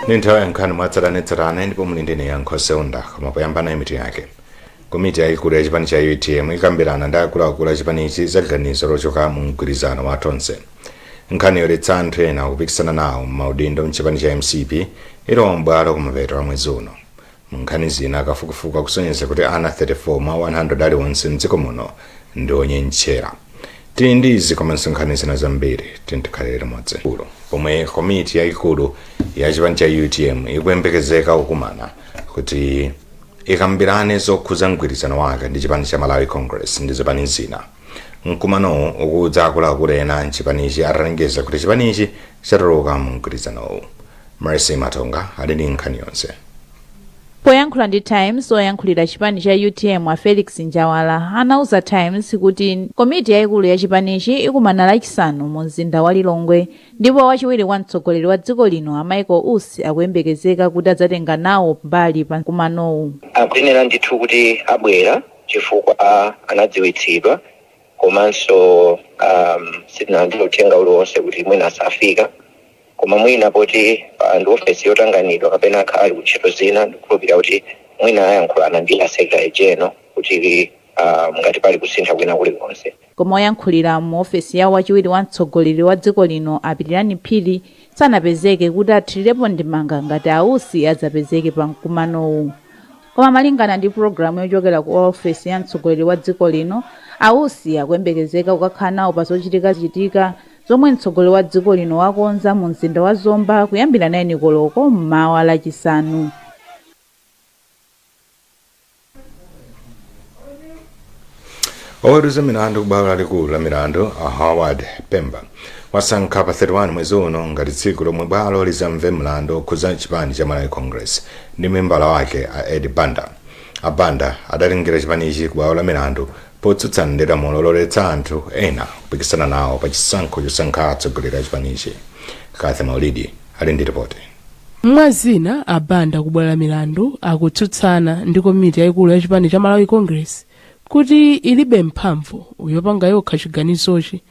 Ndi nthawi ya nkhani mwatsatanetsatane ndipo muli ndine Yankho Seunda, koma poyamba nayi mitu yake. Komiti yayikulu ya chipani cha UTM ikambirana ndi akuluakulu a chipanichi za ganizo lochoka mu mgwirizano wa Tonse. Nkhani yoletsa anthu ena kupikisana nawo m'maudindo mchipani cha MCP ilowa m'bwalo kumapeto a mwezi uno. Mu nkhani zina, kafukufuku akusonyeza kuti ana 34 mwa 100 aliwonse mdziko muno ndi onyentchera. Tili ndi izi komanso nkhani zina zambiri, tikhalire limodzi. Pomwe komiti yayikulu ya chipani cha UTM ikuyembekezeka kukumana kuti ikambirane zokhuza mgwirizano wake ndi chipani cha Malawi Congress ndi zipani zina. Mkumanowu ukudza akuluakulu ena mchipanichi atalengeza kuti chipanichi chatuluka mu mgwirizanowu. Mercy Matonga ali ndi nkhani yonse. Poyankhula ndi Times, oyankhulira chipani cha UTM a Felix Njawala anauza Times kuti komiti yayikulu ya chipanichi ikumana Lachisanu mu mzinda wa Lilongwe ndipo wachiwiri kwa mtsogoleri wa dziko lino a Michael Usi akuyembekezeka kuti adzatenga nawo mbali pa mkumanowu. Akuyenera ndithu kuti abwera chifukwa anadziwitsidwa, komanso sitinalandire uthenga uliwonse kuti mwina asafika, koma mwina poti ndi ofesi yotanganidwa kapena akhala ali kuntchito zina, ndikukhulupirira kuti mwina ayankhulana ndi a secretary general kuti ngati pali kusintha kwina kulikonse. Koma oyankhulira mu ofesi ya wachiwiri wa mtsogoleri wa dziko lino a Pitirani Phiri sanapezeke kuti athirirepo ndemanga ngati a Usi adzapezeke pa mkumanowu. Koma malingana ndi pulogalamu yochokera ku ofesi ya mtsogoleri wa dziko lino, a Usi akuyembekezeka kukakhala nawo pa zochitikachitika zomwe mtsogoleri wa dziko lino wakonza mu mzinda wa Zomba kuyambira 9 koloko mmawa Lachisanu. Oweruza milandu ku bwalo lalikulu la milandu a Howard Pemba wasankha pa 31 mwezi uno ngati tsiku lomwe bwalo lizamve mlandu okhudza chipani cha Malawi Congress ndi membala wake a Ed Banda. A Banda adatengera chipanichi ku bwalo la milandu potsutsana ndi lamulo loletsa anthu ena kupikisana nawo pa chisankho chosankha atsogoleri a chipanichi. Cathy Maulidi ali ndi ripoti. Mwa zina, a Banda ku bwalo la milandu akutsutsana ndi komiti yaikulu ya chipani cha Malawi Congress kuti ilibe mphamvu yopanga yokha chiganizochi.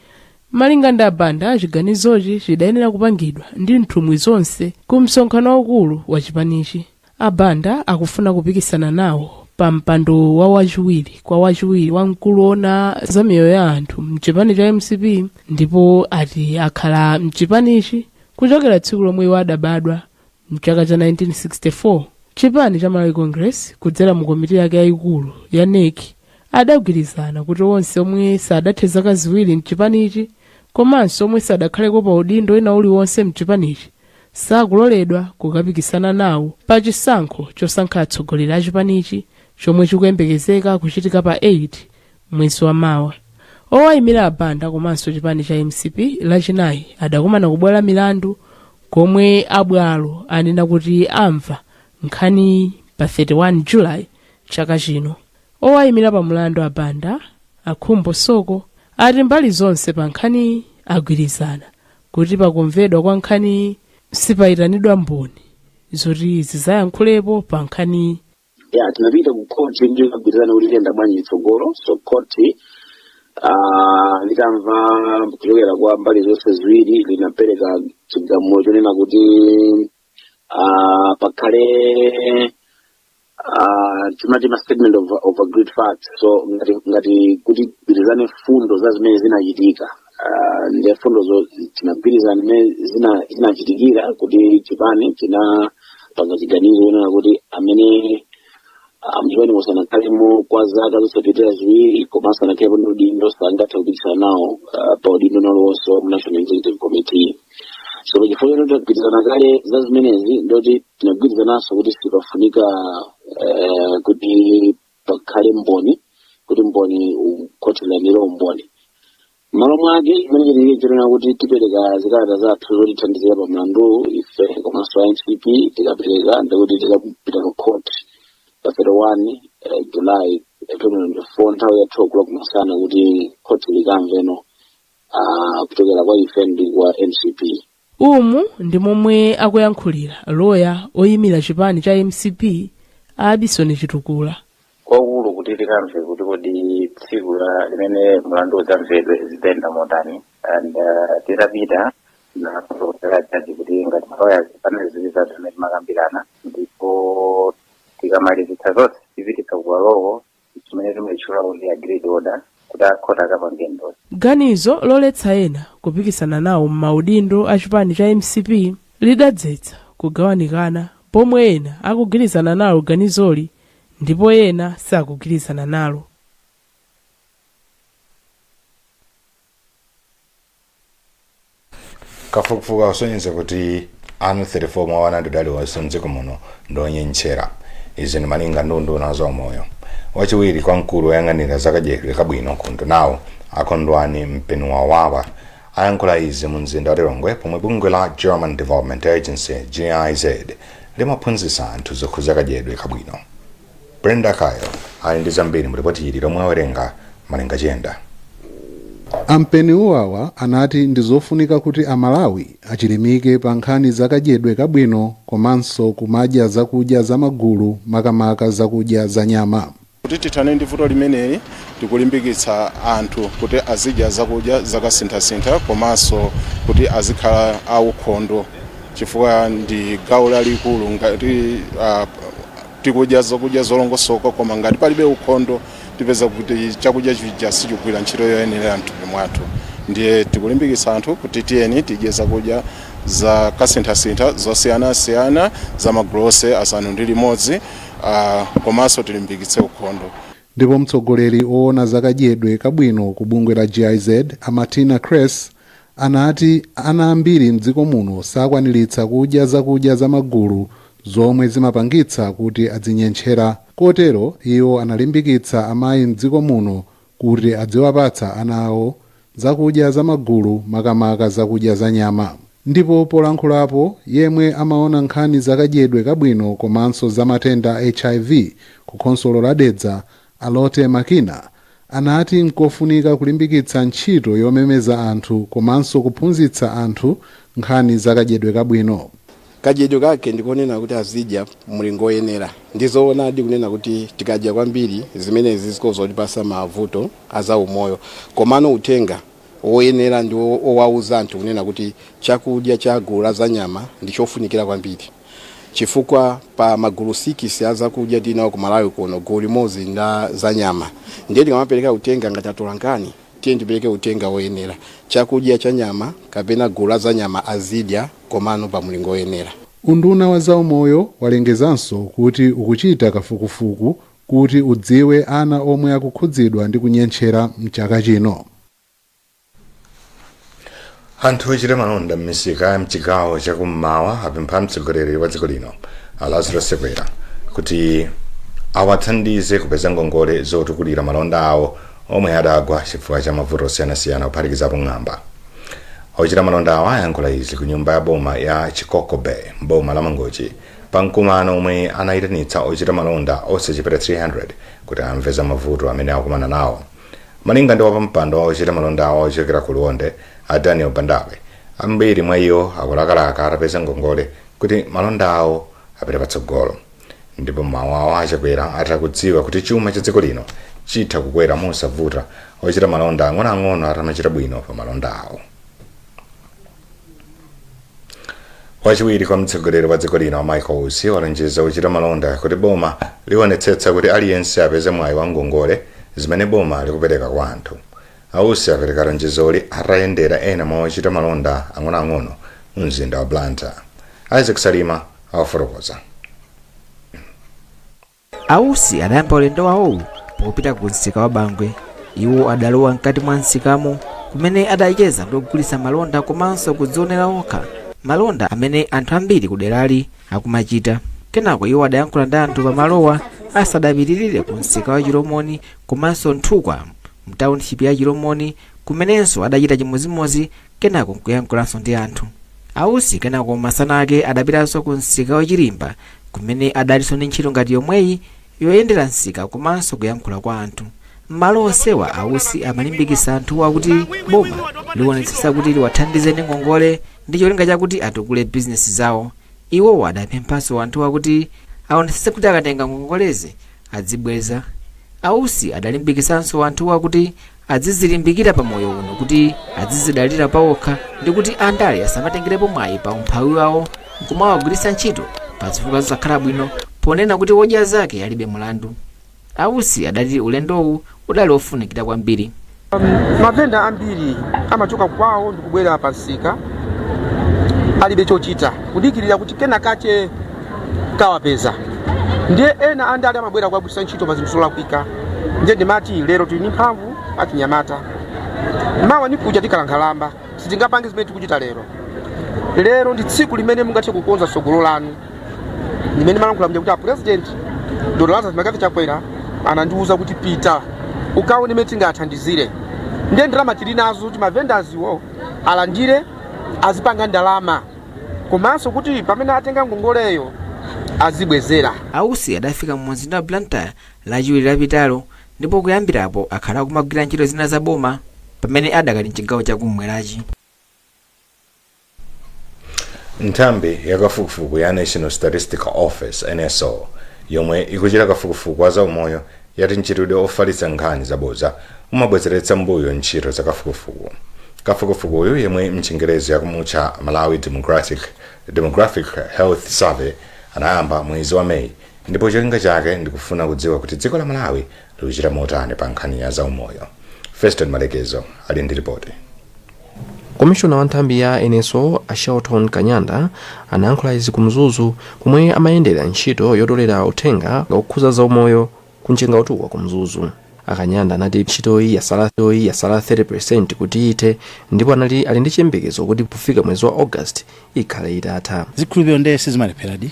Malinga ndi a Banda, chiganizochi chidayenera kupangidwa ndi nthumwi zonse ku msonkhano waukulu wa chipanichi. A Banda akufuna kupikisana nawo pa mpando wa wachiwiri kwa wachiwiri wa mkulu woona za miyoyo ya anthu mchipani cha mcp ndipo ati akhala mchipanichi kuchokera tsiku lomwe iwo adabadwa mchaka cha 1964. Chipani cha Malawi Congress kudzera mu komiti yake yayikulu ya NEC adagwirizana kuti onse omwe sadathe zaka 2 mchipanichi komanso omwe sadakhaleko pa udindo wina uliwonse mchipanichi sakuloledwa kukapikisana nawo pa chisankho chosankha atsogoleri a chipanichi chomwe chikuyembekezeka kuchitika pa 8 mwezi wa mawa. Owayimira a Banda komanso chipani cha mcp Lachinayi adakumana ku bwalo la milandu komwe abwalo anena kuti amva nkhaniyi pa 31 July chaka chino. Owayimira pa mlandu a Banda, a Khumbo Soko, ati mbali zonse pa nkhaniyi agwirizana kuti pakumvedwa kwa nkhaniyi sipayitanidwa mboni zoti zidzayankhulepo pa nkhaniyi. Ya, tinapita ku court ndi kugwirizana kuti tiyenda bwanji chitsogolo. So court litamva kuchokera kwa mbali zonse ziwiri linapereka chigamulo chonena kuti pakhale timati ma statement of agreed facts, so ngati kuti tigwirizane fundo za zimene zinachitika. Ndiye fundozo tinagwirizana zimene zinachitikira kuti chipani chinapanga chiganizo chonena kuti amene mchipani musanakhalemo kwa zaka zosapitirira 2 komanso sanakhalepo ndi udindo sangathe kupikisana nawo pa udindo uliwonse wa mu National Executive Committee. So pachifukwa choti tagwirizana kale za zimenezi, ndoti tinagwirizananso kuti sipafunika kuti pakhale mboni, kuti mboni khoti lilandire umboni. M'malo mwake, chimene chitike chonena kuti tipereka zikalata zathu zotithandizira pa mlandu ife komanso a MCP. Tikapereka, ndikuti tikapita ku court pa 31 July 2024 nthawi ya 2 o'clock masana kuti court likamveno kuchokera kwa ife ndi kwa MCP. Umu ndi momwe akuyankhulira loya oyimira chipani cha mcp a Abison Chitukula. Kwakukulu kuti tikamve kuti kodi tsiku la limene mlandu udzamvedwe zidzayenda motani, and titapita Nafotokozera jaji kuti ngati malawyers panali ziwiri zathu zimene timakambirana, ndipo tikamalizitsa zonse tipititsa kubwaloko chimene timaitchula kuti agreed order kuti akhoti akapange endorse. Ganizo loletsa ena kupikisana nawo m'maudindo a chipani cha MCP lidadzetsa kugawanikana, pomwe ena akugwirizana nalo ganizoli ndipo ena sakugwirizana nalo. Kafukufuku akusonyeza kuti anthu 34 mwa 100 aliwonse mdziko muno ndi onyentchera. Izi ndi malinga ndi unduna wa zaumoyo. Wachiwiri kwa mkulu woyang'anira zakadyedwe kabwino ku undunawu, a Kondwani Mpenuwawawa, ayankhula izi mu mzinda wa Lilongwe pomwe bungwe la German Development Agency, GIZ, limaphunzitsa anthu zokhuza kadyedwe kabwino. Brenda Kayo ali ndi zambiri mu ripoti ili lomwe awerenga Malinga Chiyenda. A Mpeniuwawa anati ndi zofunika kuti Amalawi achilimike pa nkhani za kadyedwe kabwino komanso kumadya zakudya za magulu, makamaka zakudya za nyama. Kuti tithane ndi vuto limeneli, tikulimbikitsa anthu kuti azidya zakudya zakasinthasintha komanso kuti azikhala aukhondo, chifukwa ndi gawo lalikulu. Ngati tikudya zakudya zolongosoka koma ngati palibe ukhondo, tipeza kuti chakudya chija sichigwira ntchito yoyenera mthupi mwathu. Ndiye tikulimbikitsa anthu kuti tiyeni tidye zakudya zakasinthasintha zosiyanasiyana za magulu onse 6, komanso tilimbikitse ukhondo. Ndipo mtsogoleri woona zakadyedwe kabwino ku bungwe la GIZ, a Martina Kress, anati ana ambiri mdziko muno sakwaniritsa kudya zakudya za magulu zomwe zimapangitsa kuti adzinyentchera. Kotero iwo analimbikitsa amayi mdziko muno kuti adziwapatsa ana awo zakudya za magulu, makamaka zakudya za nyama. Ndipo polankhulapo yemwe amaona nkhani zakadyedwe kabwino komanso za matenda a HIV ku khonsolo la Dedza, a Lote Makina, anati nkofunika kulimbikitsa ntchito yomemeza anthu komanso kuphunzitsa anthu nkhani zakadyedwe kabwino. Kadyedwe kake ndikonena kuti azidya mlingo woyenera. Ndizoonadi kunena kuti tikadya kwambiri zimenezi zikhoza kutipasa mavuto azaumoyo, komano uthenga woyenera ndi owauza anthu kunena kuti chakudya cha gulu la zanyama ndi chofunikira kwambiri, chifukwa pa magulu 6 a zakudya tinawo ku Malawi kuno, gulu limodzi nda zanyama. Ndiye tikamapereka uthenga ngati atolankhani, tiye tipereke uthenga woyenera: chakudya cha nyama kapena gulu la zanyama azidya, komano pa mlingo woyenera. Unduna wa zaumoyo walengezanso kuti ukuchita kafukufuku kuti udziwe ana omwe akukhudzidwa ndi kunyentchera mchaka chino. Anthu ochita malonda m'misika ya mchigawo chakummawa apempha mtsogoleri wa dziko lino, a Lazarus Chakwera, kuti awathandize kupeza ngongole zotukulira malonda awo omwe adagwa chifukwa cha mavuto osiyanasiyana kuphatikizapo ng'amba. Ochita malonda awa ayankhula izi ku nyumba ya boma ya Chikoko Bay m'boma la Mangochi pa mkumano omwe anayitanitsa ochita malonda osachepera 300 kuti amve za mavuto amene akukumana nawo. Malinga ndi wapampando wa ochita malonda awa ochokera ku Liwonde, a Daniel Bandawe, ambiri mwa iwo akulakalaka atapeza ngongole kuti malonda awo apite patsogolo. Ndipo mawu awo, a Chakwera atha kudziwa kuti chuma cha dziko lino chitha kukwera mosavuta ochita malonda ang'onoang'ono atamachita bwino pa malonda awo. Wachiwiri kwa mtsogoleri wa dziko lino, Michael Usi, walonjeza ochita malonda kuti boma liwonetsetsa kuti aliyense apeze mwayi wa ngongole zimene boma likupereka kwa anthu. A Usi apereka lonjezoli atayendera ena mwa ochita malonda ang'onoang'ono mu mzinda wa Blantyre. Isaac Salima awafotokoza. A Usi adayamba ulendo wawowu popita ku msika wa Bangwe. Iwo adalowa mkati mwa msikamo kumene adacheza ndi ogulitsa malonda komanso kudzionera okha malonda amene anthu ambiri ku derali akumachita. Kenako iwo adayankhula ndi anthu pamalowa asadapitirire ku msika wa Chilomoni komanso Nthukwa mtownship ya Chilomoni kumenenso adachita chimodzimodzi kenako nkuyankhulanso ndi anthu. A Usi kenako masana ake adapitanso ku msika wa Chirimba kumene adalinso ndi ntchito ngati yomweyi yoyendera msika komanso kuyankhula kwa anthu. M'malo onsewa a Usi amalimbikitsa anthuwa kuti boma liwonetsetsa kuti liwathandize ndi ngongole ndi cholinga chakuti atukule bizinesi zawo. Iwowa adapemphanso anthuwa kuti aonetsetse kuti akatenga ngongolezi adzibweza. A Usi adalimbikitsanso anthuwa kuti Adzizilimbikira pa moyo uno kuti adzizidalira pawokha ndi kuti andale asamatengerepo mwayi pa umphawi wawo nkumawagwiritsa ntchito pa zifukwa zosakhala bwino, ponena kuti wodya zake alibe mulandu. A Usi adati ulendowu udali ofunikira kwambiri. Mavenda ambiri amachoka kwawo ndikubwera pa msika alibe chochita, kudikirira kuti kena kache kawapeza. Ndiye ena andale amabwera kuwagwiritsa ntchito pa zinthu zolakwika. Ndiye ndimati lero tili ndi mphamvu achinyamata, mawa ni kuja tikhala nkhalamba, sitingapange zimene tikuchita lero. Lero ndi tsiku limene mungathe kukonza tsogolo lanu. Ndimene malankhula mja kuti a President Dr Lazarus McCarthy Chakwera anandiwuza kuti pita ukaone imene tingathandizire. Ndiye ndalama tili nazo kuti mavendaziwo alandire, azipanga ndalama, komanso kuti pamene atenga ngongoleyo azibwezera. A Usi adafika mu mzinda wa Blantyre Lachiwiri lapitalo ndipo kuyambirapo akhala akumagwira ntchito zina za boma pamene adakali mchigawo chakumwerachi. Nthambi yakafukufuku ya National Statistical Office, NSO, yomwe ikuchita kafukufuku wa zaumoyo yati mchitidwe ofalitsa nkhani zabodza umabwezeretsa mbuyo ntchito za kafukufuku. Kafukufukuyu, yemwe mchingerezi akumutcha Malawi Demographic Health Survey, anayamba mwezi wa Meyi ndipo cholinga chake ndikufuna kudziwa kuti dziko la Malawi likuchita motani pa nkhani ya zaumoyo. Feston Malekezo ali ndi ripoti. Komishona wa nthambi ya NSO a Shelton Kanyanda anayankhula izi ku Mzuzu pomwe amayendera ntchito yotolera uthenga okhuza zaumoyo ku Mchengautuwa ku Mzuzu. A Kanyanda anati ntchitoyi yasala 30% kuti ithe ndipo anati ali ndi chiyembekezo kuti pofika mwezi wa August ikhale itatha. Zikhulupiriro ndiye sizimalepheradi,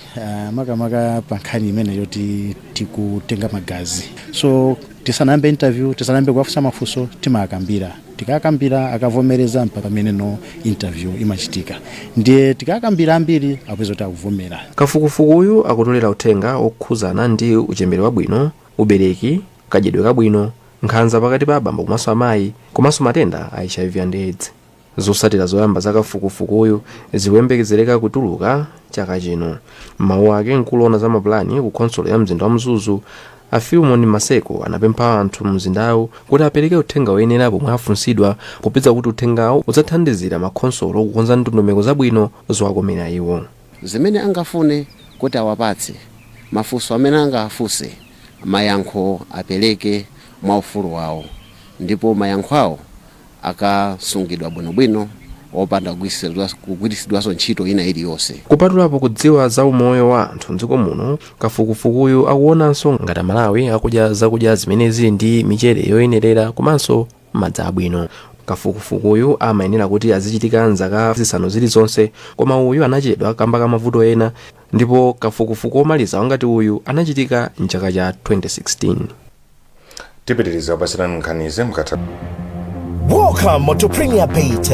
makamaka pa nkhani imene yoti tikutenga magazi. So tisanayambe interview, tisanayambe kuwafunsa mafunso, timakambira. Tikakambira, akavomereza, pamene no interview imachitika. Ndiye tikakambira, ambiri apeza kuti akuvomera. Kafukufukuyu akutolera uthenga okhuzana ndi uchembere wabwino, ubereki, kadyedwe kabwino, nkhanza pakati pa abambo komanso amayi, komanso matenda a HIV and AIDS. Zotsatira zoyamba za kafukufukuyu zikuyembekezereka kutuluka chaka chino. M'mawu ake, mkulu woona za mapulani ku khonsolo ya mzinda wa Mzuzu a Philemon Maseko anapempha anthu mzindawu kuti apereke uthenga woyenera pomwe afunsidwa, popeza kuti uthengawu udzathandizira makhonsolo kukonza ndondomeko zabwino zowakomera iwo. Zimene angafune kuti awapatse, mafunso amene angafunse, mayankho apereke mwa ufulu wawo, ndipo mayankho awo akasungidwa bwinobwino opanda kugwiritsidwanso ntchito ina iliyonse. Kupatulapo kudziwa za umoyo wa anthu mdziko muno, kafukufukuyu akuonanso ngati Amalawi akudya zakudya zimene zili ndi michere yoyenerera komanso madzi abwino. Kafukufukuyu amayenera kuti azichitika mzaka 5 zilizonse, koma uyu anachedwa kamba ka mavuto ena, ndipo kafukufuku omaliza wangati uyu anachitika mchaka cha 2016. Tipitiriza kupatsirani nkhanizi mukatha. Welcome to Premier Bet.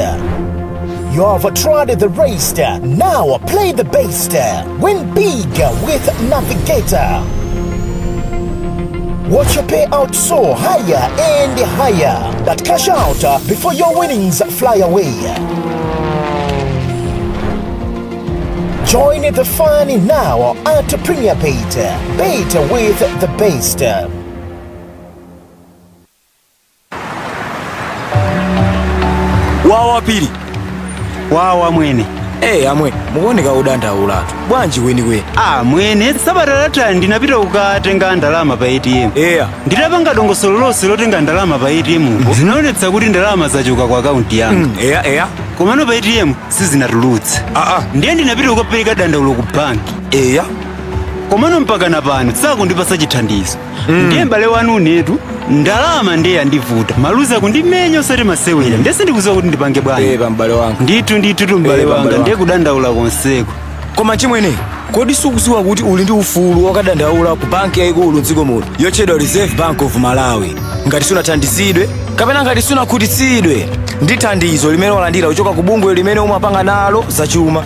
You have tried the rest. Now play the best. Win big with Navigator. Watch your payout soar higher and higher. But cash out before your winnings fly away. Join the fun now at Premier Bet. Bet with the best. Wawa pili. Wawa mwene. Hey, amwe mukuoneka odandaulatu, bwanji kwenikweni? Ah mwene, sabata latha ndinapita kukatenga ndalama pa ATM. Nditapanga dongosolo lonse lotenga ndalama pa ATM ko, zinaonetsa kuti ndalama zachoka ku akaunti yanga. Eya eya Komano pa ATM sizinatulutse. Ndiye ndinapita kukapereka dandaulo ku banki. Komano mpaka na pano sakundipasa chithandizo. Ndiye m'bale wanu unetu ndalama ndiye yandivuta, maluzi akundimenya osati masewera. Ndiye sindikudziwa kuti ndipange bwanji. Pepa m'bale wanga. Ndithu ndithu tu m'bale Pepa, wanga. m'bale. Ndiye kudandaula konseko. Koma chimwene, kodi sukudziwa kuti uli ndi ufulu wokadandaula ku banki yayikulu mdziko muno yotchedwa Reserve Bank of Malawi ngati sunathandizidwe kapena ngati sunakhutitsidwe ndi thandizo limene walandira kuchoka ku bungwe limene umapanga nalo zachuma,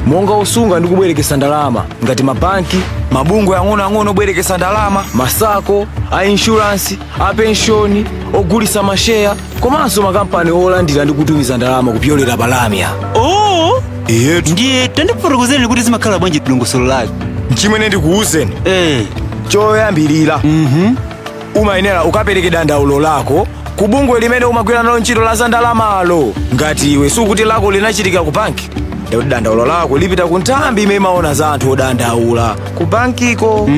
monga osunga ndi kubwerekesa ndalama ngati mabanki, mabungwe ang'onoang'ono obwerekesa ndalama, ma SACCO, a insurance, a penshoni, ogulitsa masheya, komanso makampani olandira ndi kutumiza ndalama kupyolera pa lamya? Oh! Iyetu. Ndiye tandifotokozereni kuti zimakhala bwanji dongosolo lake. Chimwene, ndikuwuzeni. Choyambirira, umayenera ukapereke dandaulo lako. Ku bungwe limene umagwira nalo ntchito la za ndalamalo. Ngati iwe sukuti lako linachitika ku banki, ndikuti dandaulo lako lipita ku nthambi imene imaona za anthu odandaula ku bankiko.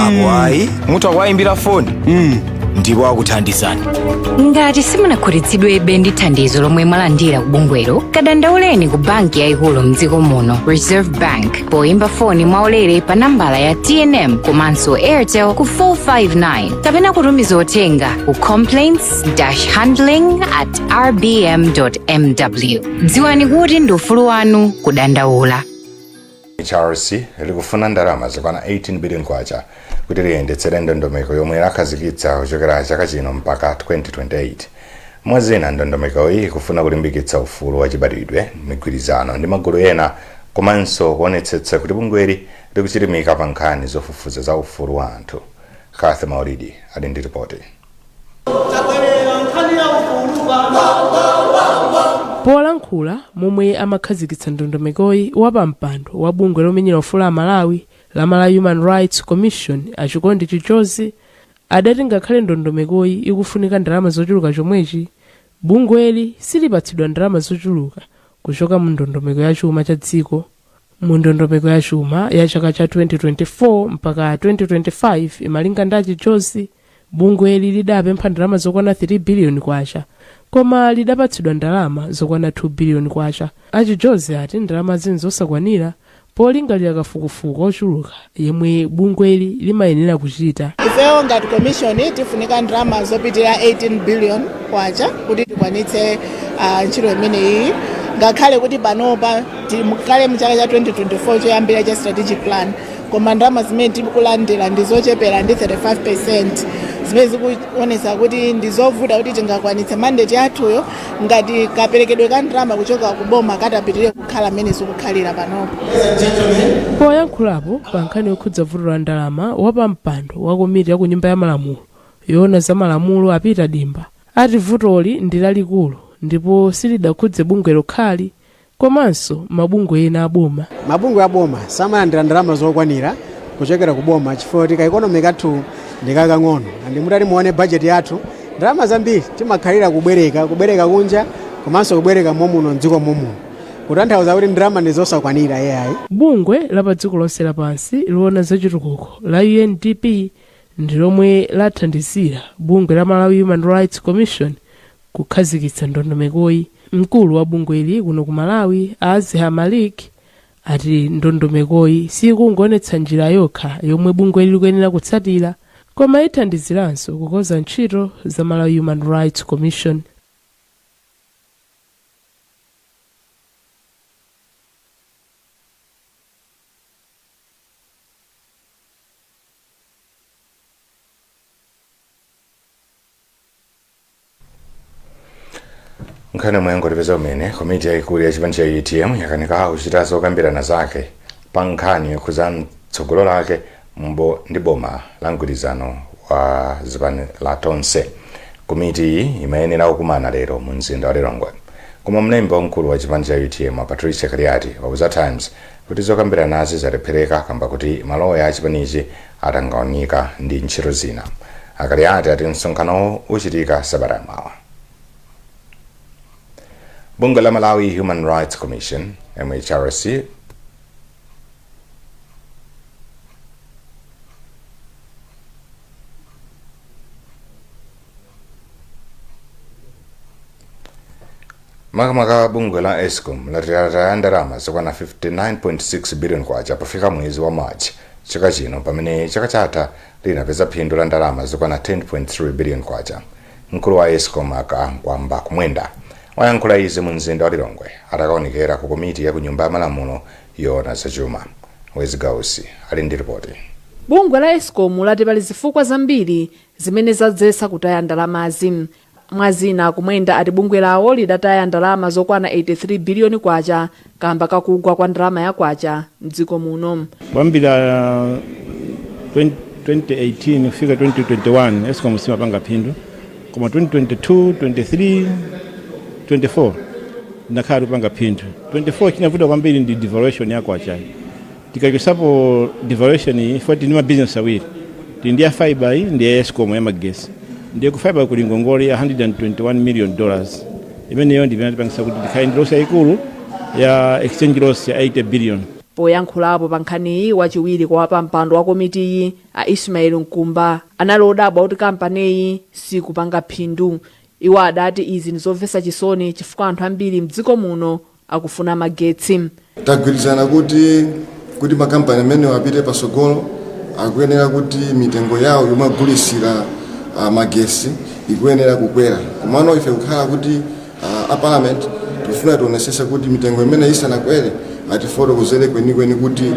Apo ayi, mutha kuwayimbira foni ndipo akuthandizani. Ngati simunakhutitsidwebe ndi thandizo lomwe mwalandira ku bungwelo, kadandauleni ku banki yayikulu mdziko muno, Reserve Bank, poyimba foni mwaulere pa nambala ya TNM komanso Airtel ku 459 kapena kutumiza uthenga ku complaints-handling at rbm mw. Dziwani kuti ndi ufulu wanu kudandaula. HRC likufuna ndalama zokwana 18 billion kwacha kuti liyendetsere ndondomeko yomwe lakhazikitsa kuchokera chaka chino mpaka 2028. Mwazina, ndondomeko iyi ikufuna kulimbikitsa ufulu wachibadwidwe, migwirizano ndi magulu ena, komanso kuonetsetsa kuti bungweli likuchilimika pa nkhani zofufuza za ufulu wa anthu. Kathy Maulidi ali ndi ripoti. Polankhula momwe amakhazikitsa ndondomekoyi, wapampando wa bungwe lomenyera ufulu a Malawi la Malawi Human Rights Commission, Achikondi Chijozi, adati ngakhale ndondomekoyi ikufunika ndalama zochuluka chomwechi, bungweli silipatsidwa ndalama zochuluka kuchoka mu ndondomeko ya chuma cha dziko. Mu ndondomeko ya chuma ya chaka cha 2024 mpaka 2025, malinga ndi Achijozi, bungweli lidapempha ndalama zokwana 3 biliyoni kwacha, koma lidapatsidwa ndalama zokwana 2 biliyoni kwacha. Achijozi ati ndalamazi nzosakwanira polingalira kafukufuku ochuluka yemwe bungweli limayenera kuchita. Ifeyo ngati commission tifunika ndalama zopitira 18 billion kwacha kuti tikwanitse ntchito imeneyi, ngakhale kuti panopa tili kale mchaka cha 2024 choyambira cha strategic plan, koma ndalama zimene tikulandira ndi zochepera ndi 35%, zimene zikuonetsa kuti ndi zovuta kuti tingakwanitse mandate yathuyo ngati kaperekedwe ka ndalama kuchoka ku boma katapitirire kukhala mmene zikukhalira panopo. Poyankhulapo pa nkhani yokhudza vuto la ndalama, wapampando wa komiti ya ku Nyumba ya Malamulo yoona za malamulo, a Peter Dimba, ati vutoli ndi lalikulu ndipo silidakhudze bungwe lokhali, komanso mabungwe ena aboma. Mabungwe aboma samalandira ndalama zokwanira kuchokera ku boma chifukwa kuti ka economy kathu ndi kakang'ono. Ndi mutati muone budget yathu, ndalama zambiri timakhalira kubwereka, kubwereka kunja komanso kubwereka momuno mdziko momuno, kutanthauza kuti ndalama ndi zosakwanira yayi. Bungwe la pa dziko lonse lapansi loona zachitukuko la UNDP ndi lomwe lathandizira bungwe la Malawi Human Rights Commission kukhazikitsa ndondomekoyi. Mkulu wa bungweli kuno ku Malawi, Azhar Malik, ati ndondomekoyi sikungoonetsa njira yokha yomwe bungweli likuyenera kutsatira, koma ithandiziranso kukonza ntchito za Malawi Human Rights Commission. Nkhani yomwe yangotipeza kumene, komiti yayikulu ya chipani cha UTM yakanika kuchita zokambirana zake pa nkhani yokhudza tsogolo lake mbo ndi boma la mgwirizano wa zipani la Tonse. Komiti iyi imayenera kukumana lero mu mzinda wa Lilongwe, koma mlembi wamkulu wa chipani cha UTM, Patricia Kaliati, wauza Times kuti zokambiranazi zalephereka kamba kuti maloya a chipanichi atanganika ndi ntchito zina. A Kaliati ati msonkhanowo uchitika sabata yamawa. Bungwe la Malawi Human Rights Commission, MHRC, makamaka bungwe la ESCOM, lati lataya ndalama zokwana 59.6 billion kwacha pofika mwezi wa March chaka chino, pamene chaka chatha linapeza phindu la ndalama zokwana 10.3 billion kwacha. Mkulu wa ESCOM, a Kamkwamba Kumwenda, wayankhula izi mu mzinda wa Lilongwe atakaonekera ku komiti ya ku Nyumba ya Malamulo yoona zachuma. Wezi Gausi ali ndi ripoti. Bungwe la ESCOM lati pali zifukwa zambiri zimene zadzetsa kutaya ndalamazi. Mwazina, Kumwenda ati bungwe lawo lidataya ndalama zokwana 83 biliyoni kwacha kamba kakugwa kwa ndalama ya kwacha mdziko muno. Kuyambira 2018 kufika 2021 ESCOM simapanga phindu, koma 2022, 23, 24 inakhala ikupanga phindu. 24 chinavuta kwambiri ndi devaluation ya kwacha. Tikachosapo devaluation iyi, foti ndi mabizinesi awiri, tili ndi ya fiber iyi ndi ya ESCOM ya magesi. Ndiye ku FIBA kuli ngongole ya $121 million. Imeneyo ndi imene tipangisa kuti tikhale ndi loss yayikulu ya exchange loss ya 80 billion. Poyankhulapo pa nkhaniyi, wachiwiri kwa wapampando wa komitiyi a Ismail Mkumba anali odabwa kuti kampaniyi sikupanga phindu. Iwo adati izi ndizomvetsa chisoni chifukwa anthu ambiri mdziko muno akufuna magetsi. Tagwirizana kuti makampani amenewo apite pasogolo, akuyenera kuti mitengo yawo yomwe agulisira magesi ikuyenera kukwera. Komano ife kukhala kuti a parliament tikufuna tionesese kuti mitengo imene isanakwere atifotokozere kwenikweni kuti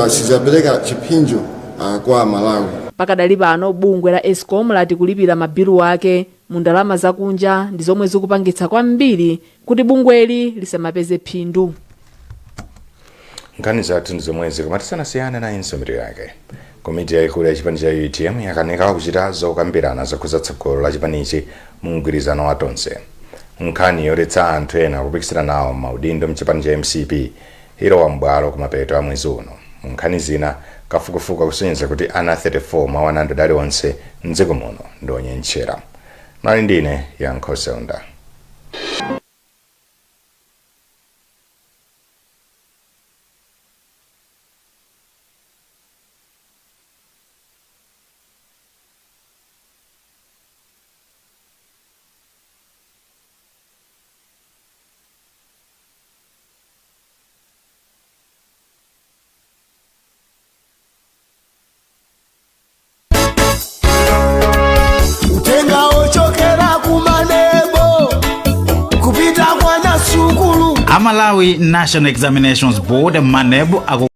sizapereka chipsinjo kwa Malawi. Pakadali pano bungwe la ESCOM lati kulipira mabilu ake mu ndalama zakunja ndi zomwe zikupangitsa kwambiri kuti bungweli lisamapeze phindu. Nkhani zathu ndi zomwezi, koma tisanasiyane nayinso mitu yake. Komiti yayikulu ya chipani cha UTM yakanika kuchita zokambirana zokhuza tsogolo la chipanichi mu mgwirizano wa Tonse. Nkhani yoletsa anthu ena kupikisana nawo maudindo mchipani cha MCP ilowa m'bwalo kumapeto a mwezi uno. Mu nkhani zina, kafukufuku akusonyeza kuti ana 34 mwa 100 aliwonse mdziko muno ndi onyentchera. Mali ndine Yankho Seunda. Utenga ochokera kuMANEB kupita kwa nasukulu. Amalawi National Examinations Board, MANEB.